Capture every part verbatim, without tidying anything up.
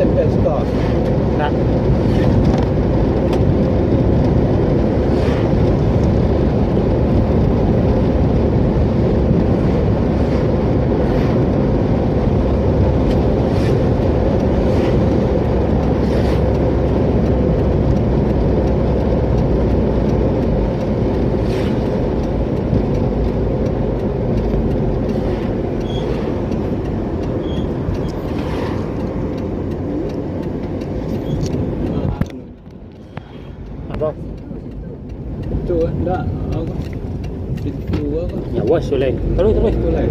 Tempel situ. Nah. Apa? Tu, eh, dak, apa? Pintu apa? Ya, wah, Sulai. Terus, terus. Sulai.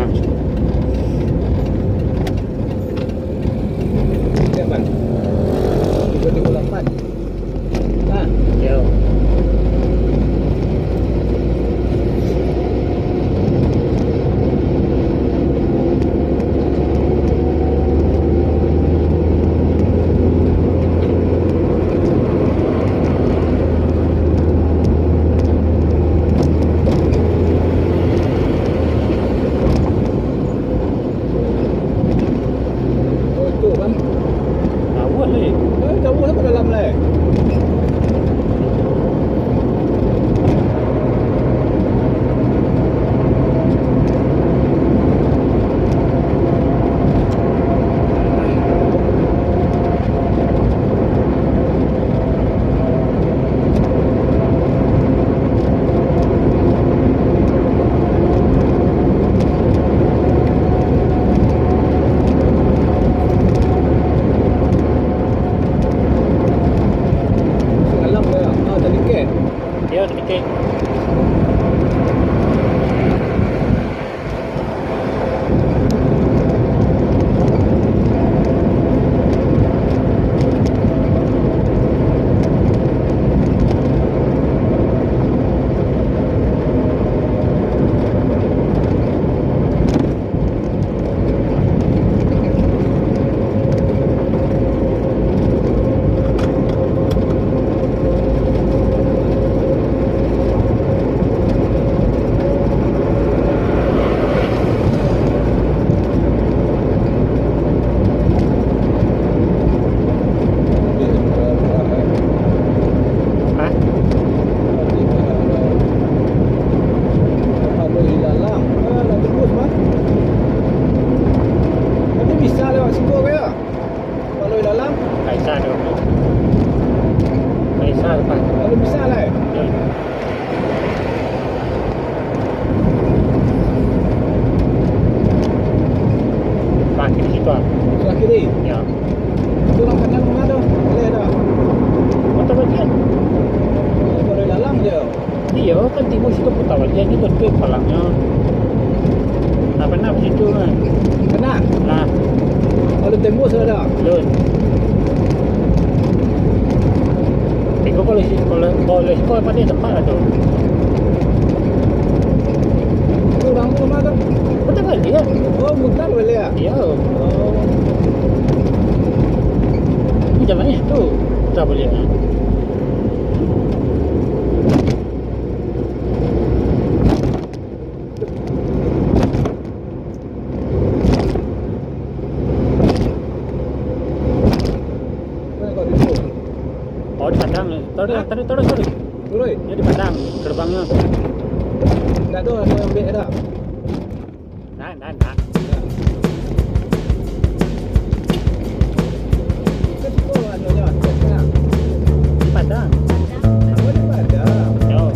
Ah. Siapa? Tiga tiga lapan. Ha. Yo. Oh, itu kan. Jauh lé. Eh, jauh lah ke dalam lé. Seumalam dah, ah, tadi kek. Ya, tadi kek. Hah? Kalau di dalam, ah, nak tembus, Bang. Tapi bisa lewat situ ke ya? Kalau di dalam? Tak bisa tu. Tak bisa lepas. Kalau bisa lah, eh? Ya. Parkir di situ, ah. Sebelah kiri? Ya. Itu langkahnya kemana tu? Boleh dah. Motor bagian. Kalau di dalam je. Iya, kan timbul situ putar balik. Yang itu tu palangnya. Nah, pernah situ kan. Pernah? Nah. Kalau tembus ada? Belum. Tapi kalau si, kalau, kalau sekolah pada tempat lah tu. Orang tu mana tu? Putar balik ya. Oh, putar balik ya? Iya. Oh. Ini jalannya tu. Putar balik. Oh, di Padang. Tarik, tarik, tarik, tarik. Turun. Ya, di Padang, gerbangnya. Tak tahu ada yang ambil dah. Nah, nah, nah. Di Padang. Oh, di Padang. Yo.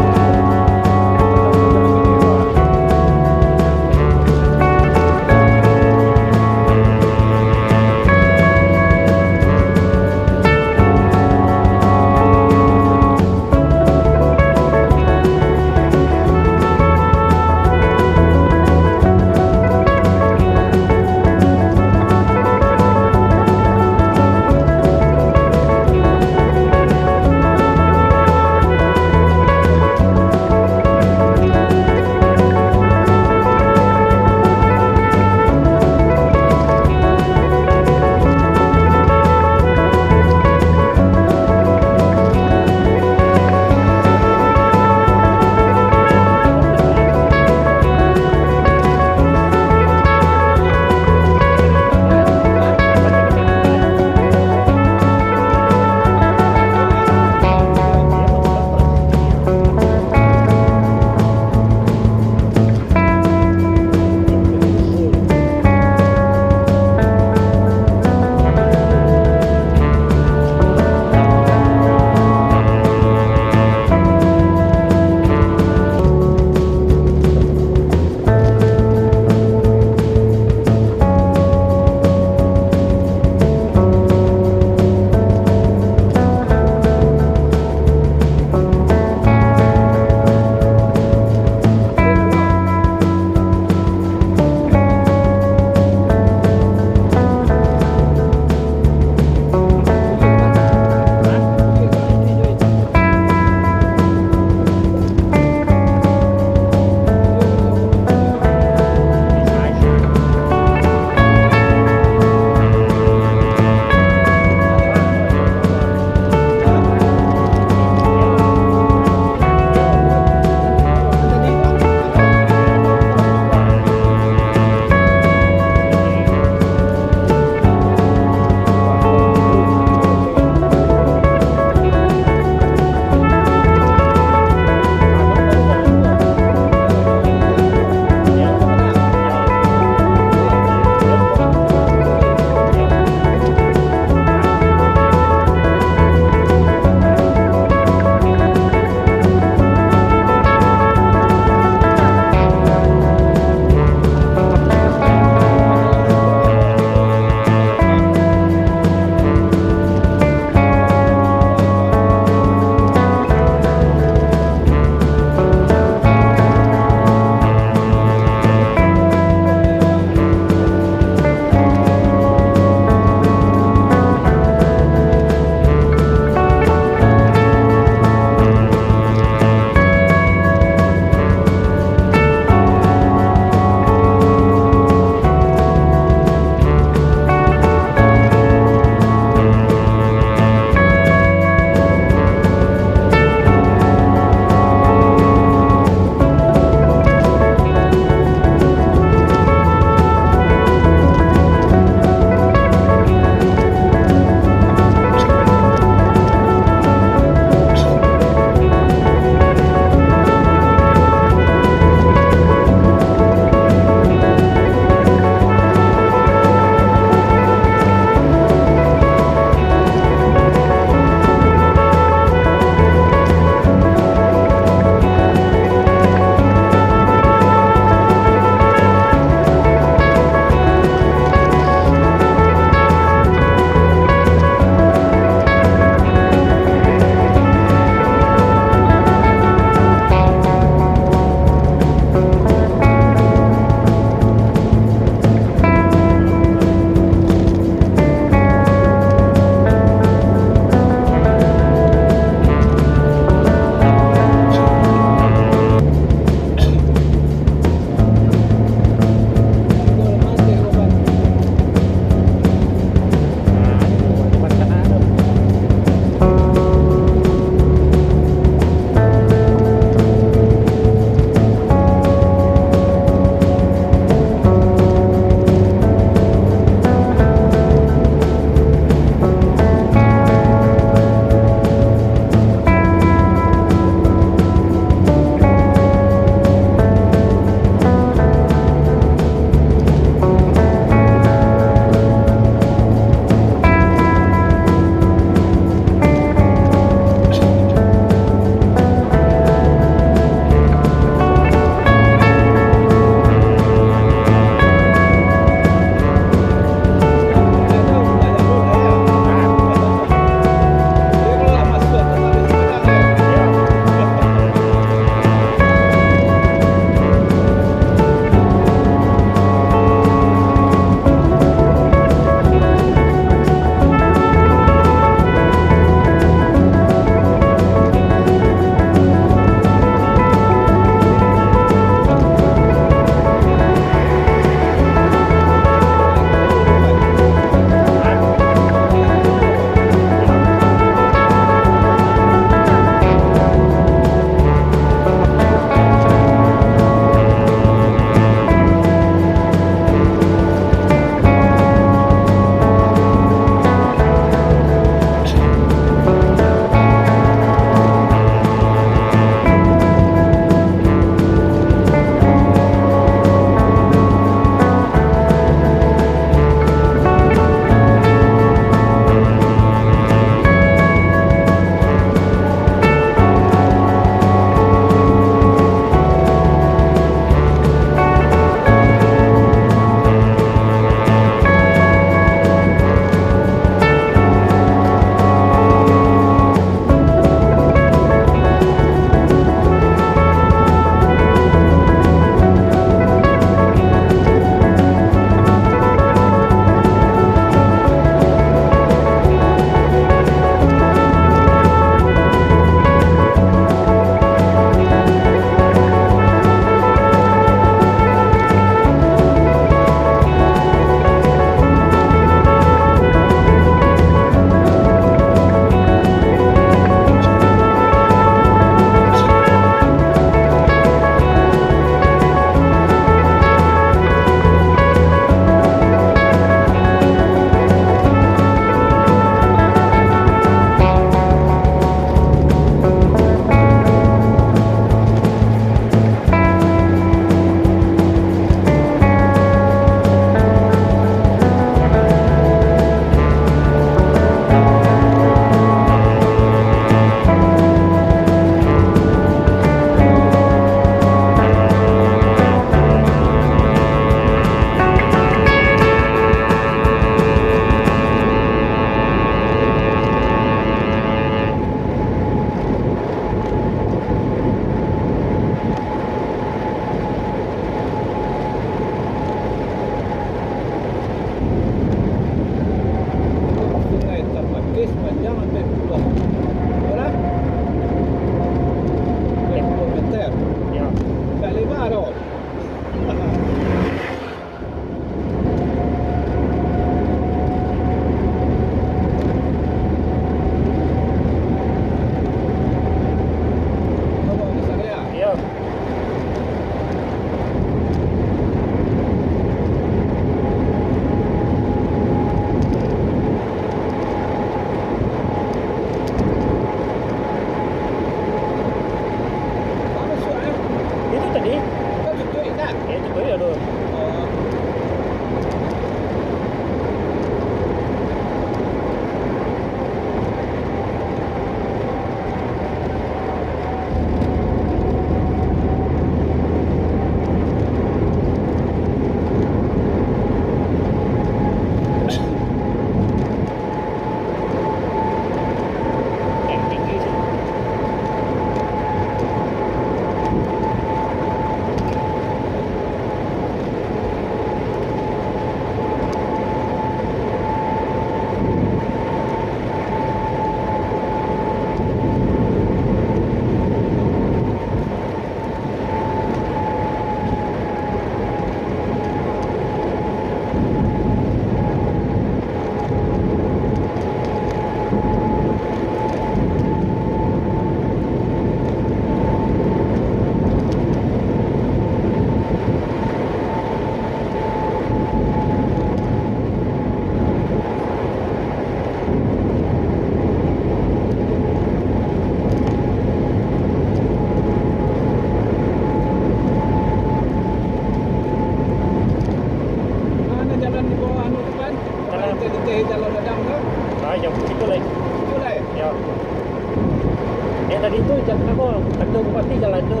Ya, tadi tu jam berapa? Kantor bupati jalan tu.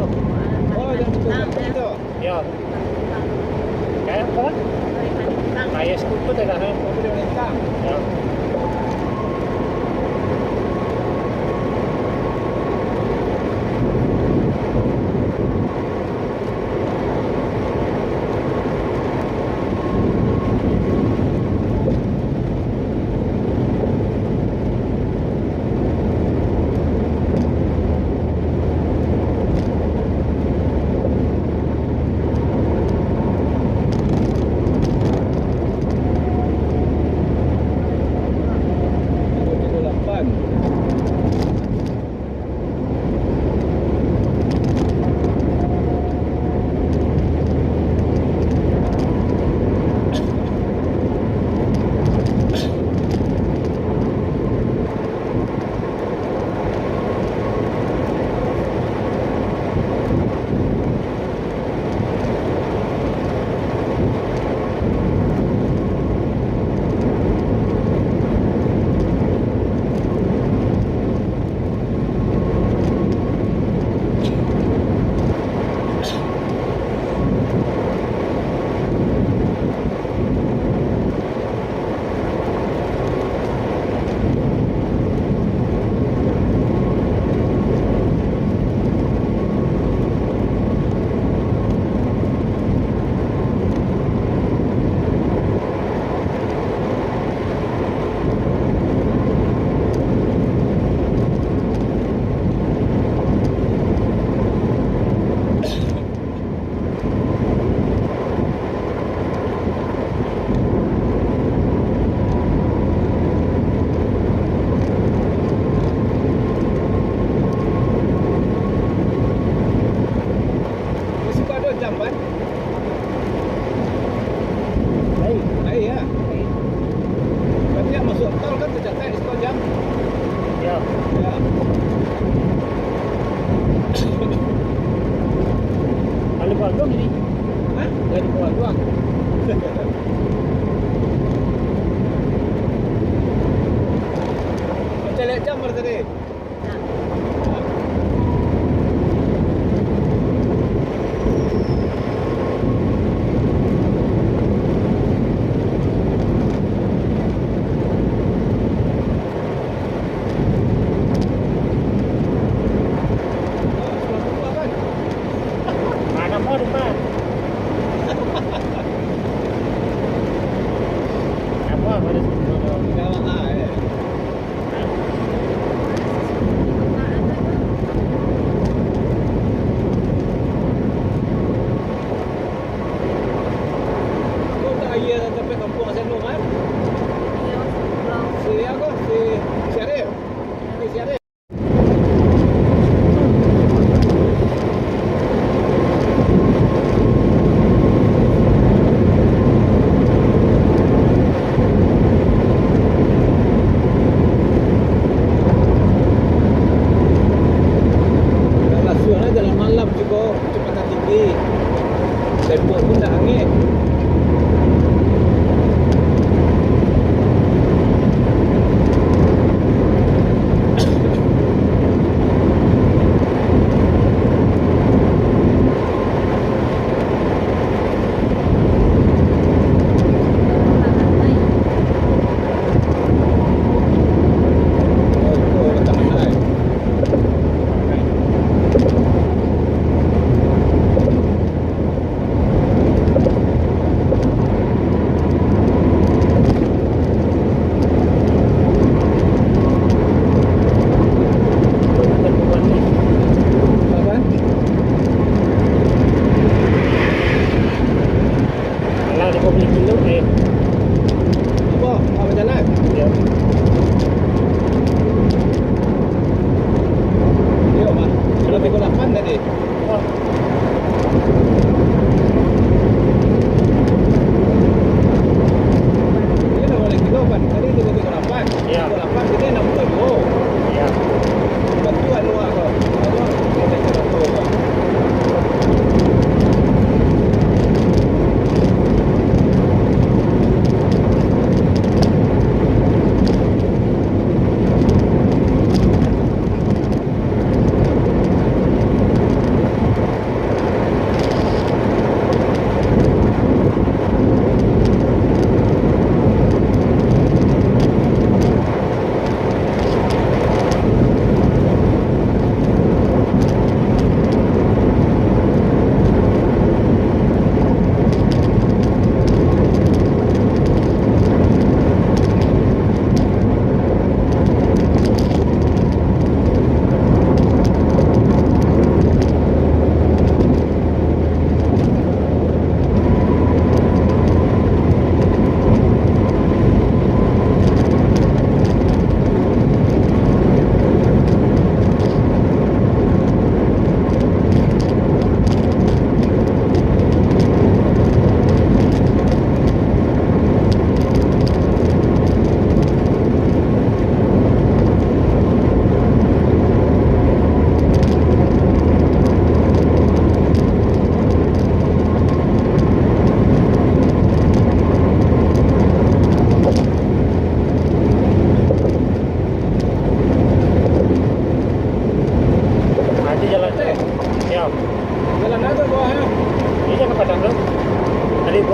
Oh, yang tu, yang tu. Ya. Kayak apa? Kayak skuter dah, eh. Ya. Meusipat dua jam, Pan? Baik. Baik, ya? Baik. Tapi yang masuk tol kan tercatat di situ jam. Ya. Ya. Kalau buat dong ini. Hah? Jadi buat dong. Macam lihat jam baru tadi. Mana mau depan? Apa pada sepuluh tahun? Galak lah, eh.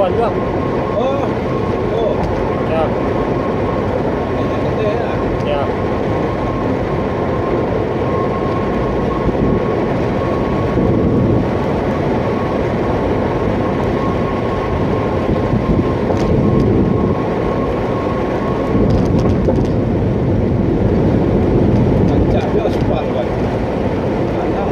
Panjang. Oh, oh. Ya. Banyak gede ya. Ya. Rancak dia aspal, kan. Tanah.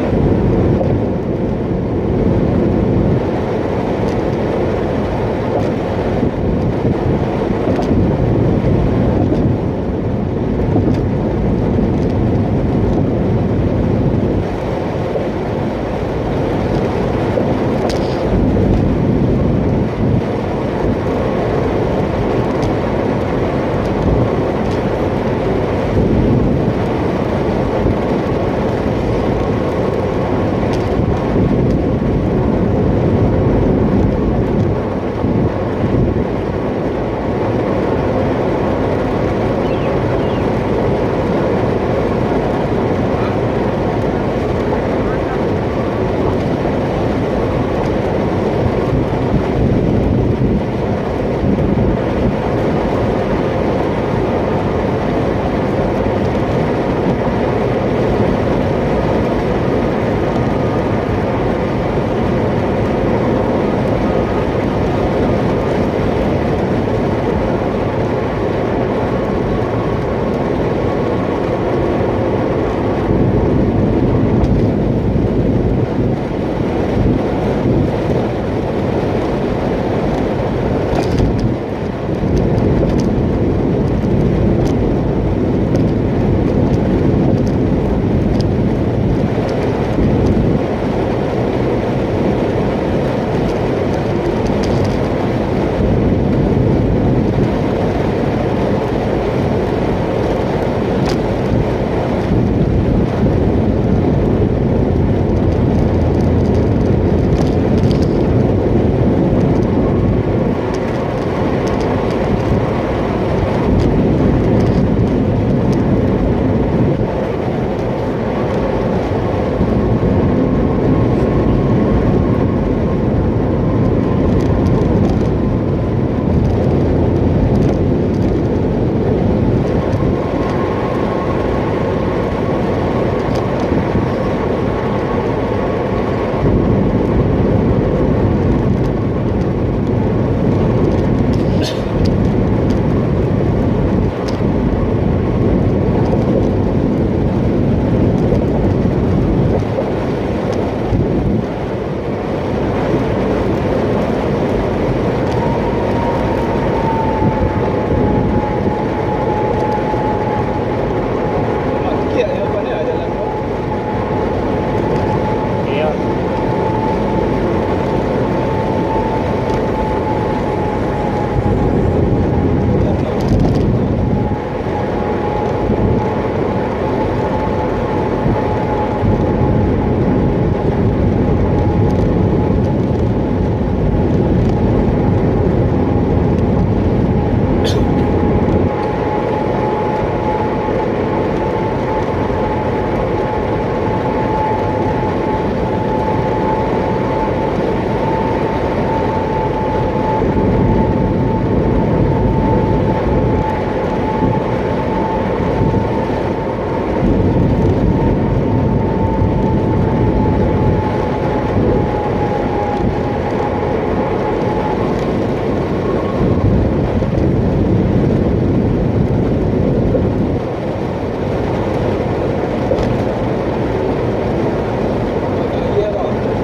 Iya.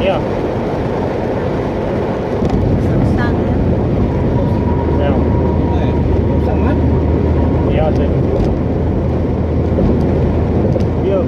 Iya. Susah, ya. Ya. Susah, kan? Iya, betul. Iya.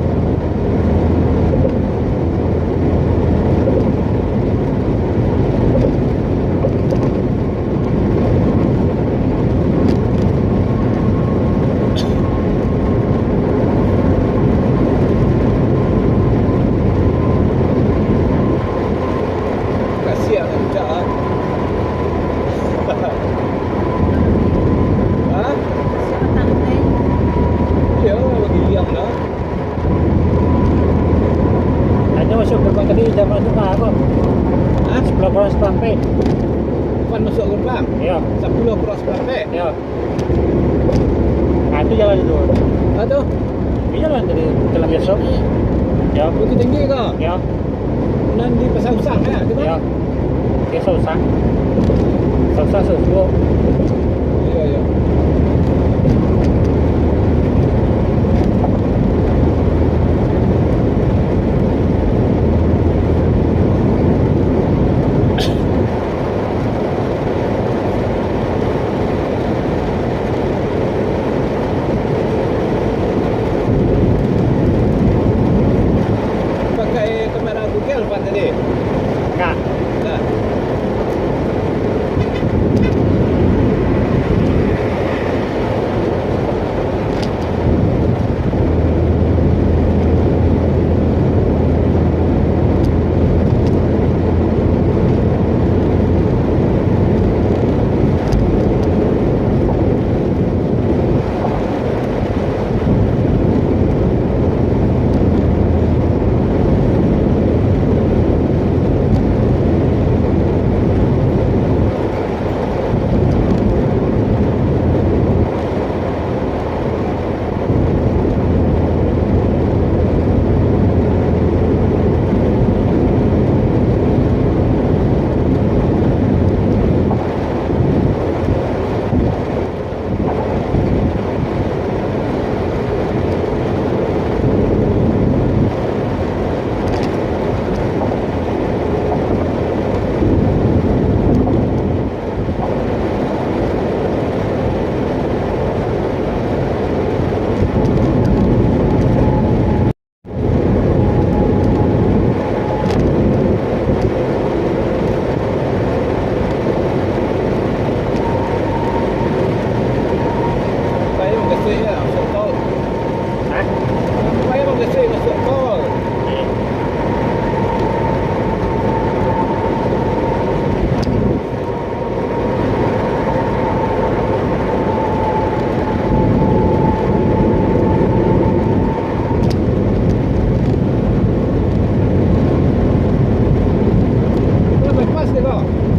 Kasihan Cak, ah. Hah? Ya, bagi yang dah. Hanya masuk ke tadi jam berapa apa? Hah? Sepuluh kurang setengah empat. Pan masuk gerbang. Ya. Sepuluh cross perfect. Ya. Ah, itu jalan itu. Ah, tu? Ini jalan dari Jalan Biasa. Ya. Bukit Tinggi ke? Ya. Dan di Pasar Usang, ya, tu kan? Ya. Biasa Usang. Pasar Usang, Sesebok. Ya, ya. Pakai kamera Google, Pak, tadi? Enggak. Enggak. Payung geuseuek ya, masuk tol. Hah? Payung geuseuek masuk tol.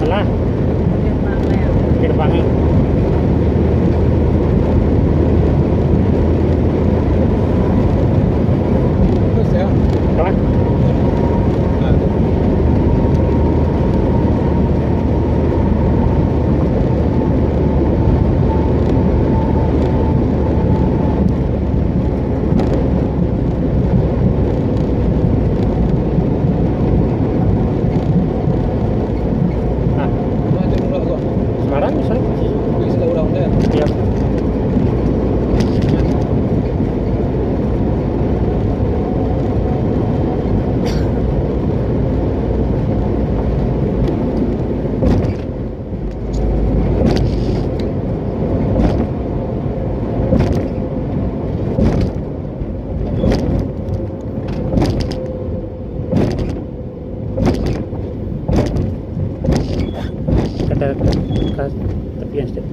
Alah. Gerbang, ya. Terus, ya. Alah. Nah. Semarang bisa. Iya. Kata, ka tepian sikit.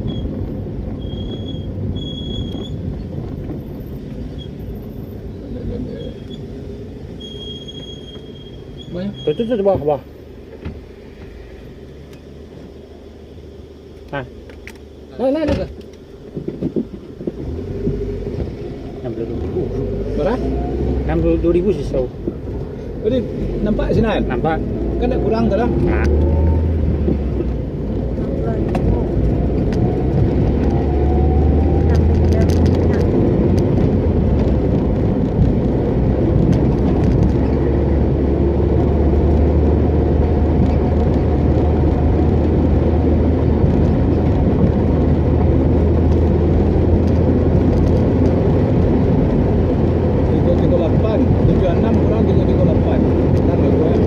Mana? Tu, tu, tu, bawah, bawah. Ha. Naik, naik, naik. Enam puluh dua ribu. Berapa? Enam puluh dua ribu sisau. Jadi, nampak sinan? Nampak. Kan dah kurang tu dah. Ha. Tiga tiga lapan, tujuh enam kurang tiga tiga lapan. Enam ya, Bu, ya.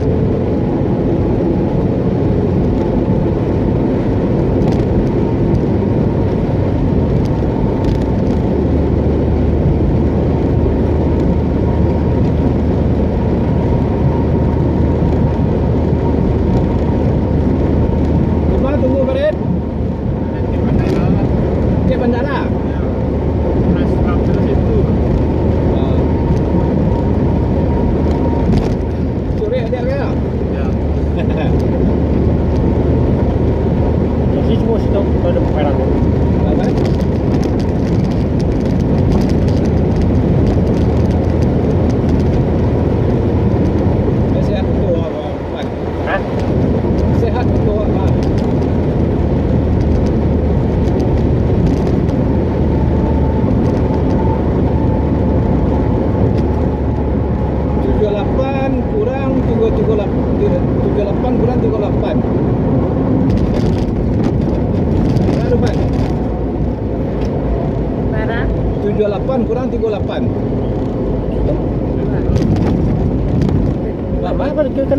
Pan kurang tiga puluh lapan.